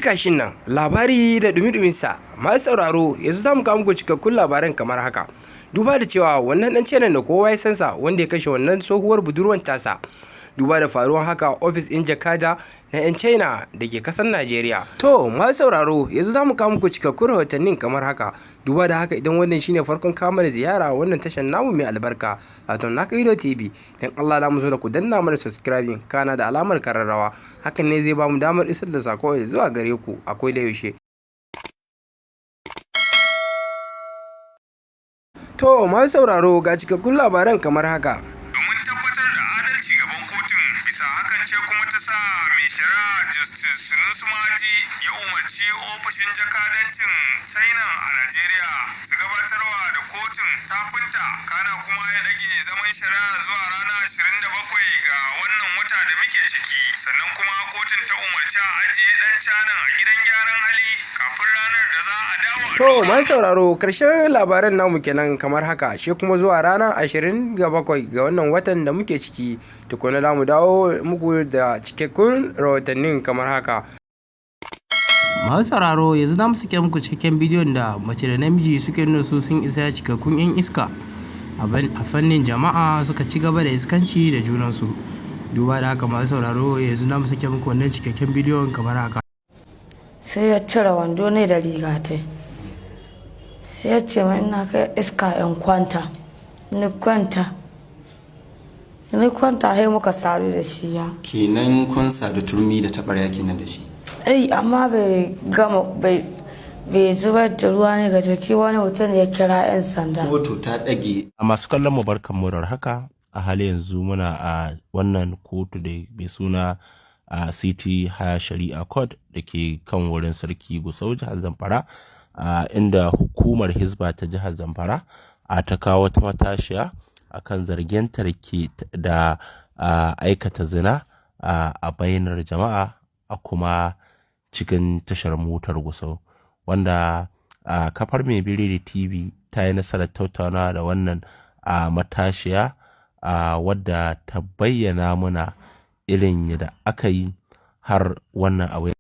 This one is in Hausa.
Tirkashin nan labari da dumi sa. Masu sauraro, yanzu za mu kawo muku cikakkun labaran kamar haka. Duba da cewa wannan dan China da kowa ya san sa, wanda ya kashe wannan tsohuwar budurwan tasa. Duba da faruwan haka, ofis ɗin jakada na 'yan China da ke kasar Najeriya. To, masu sauraro, yanzu za mu kawo muku cikakkun rahotannin kamar haka. Duba da haka, idan wannan shine farkon kawo mana ziyara wannan tashar namu mai albarka, wato Naka Ido TV, dan Allah za mu so da ku danna mana subscribing kana da alamar kararrawa. Hakan ne zai ba mu damar isar da sako zuwa gare ku a da yaushe. To, masu sauraro, ga cikakkun labaran kamar haka. Domin tabbatar da adalci gaban kotun. Bisa hakan ce kuma ta sa mai shari'a Justice Sunusi Maji ya umarci ofishin jakadancin China a Najeriya su gabatarwa da kotun tafinta, kana kuma ya dage zaman shari'a zuwa rana 27 ga wannan wata da muke ciki. Sannan kuma kotun ta umarci a ajiye dan canan a gidan gyaran hali kafin ranar da za a dawo a To, masu sauraro, karshen labaran namu kenan kamar haka, shi kuma zuwa ranar 27 ga wannan watan da muke ciki tukuna za mu dawo muku da cikakkun rahotannin kamar haka. Masu sauraro, yanzu za mu sake muku cikakken bidiyon da mace da namiji suke nuna su sun isa cikakkun 'yan iska a fannin jama'a, suka ci gaba da iskanci da junansu. Duba da haka, masu sauraro, yanzu za mu sake muku wannan cikakken bidiyon kamar haka. Sai ya cire wando ne da riga ta, sai ya ce min ina kai iska in kwanta. Ni kwanta, ni kwanta, sai muka sadu da shi ya. Kenan kun sadu turmi da taɓarya kenan da shi? Eh, amma bai gama, bai zubar da ruwa ne ga jiki. Wani mutum ya kira 'yan sanda. Kotu ta ɗage. A masu kallon mu, barkan mu da haka. A hali yanzu muna a wannan kotu da mai suna a City Higher Shari'a Court da ke kan wurin Sarki Gusau, jihar Zamfara, a inda hukumar Hizba ta jihar Zamfara a ta kawo wata matashiya akan zargin ke da aikata zina a bainar jama'a a kuma cikin tashar motar Gusau, wanda a kafar Mai Biredi TV ta yi nasarar tattaunawa da wannan a matashiya, a wadda ta bayyana muna irin yadda aka yi har wannan abu.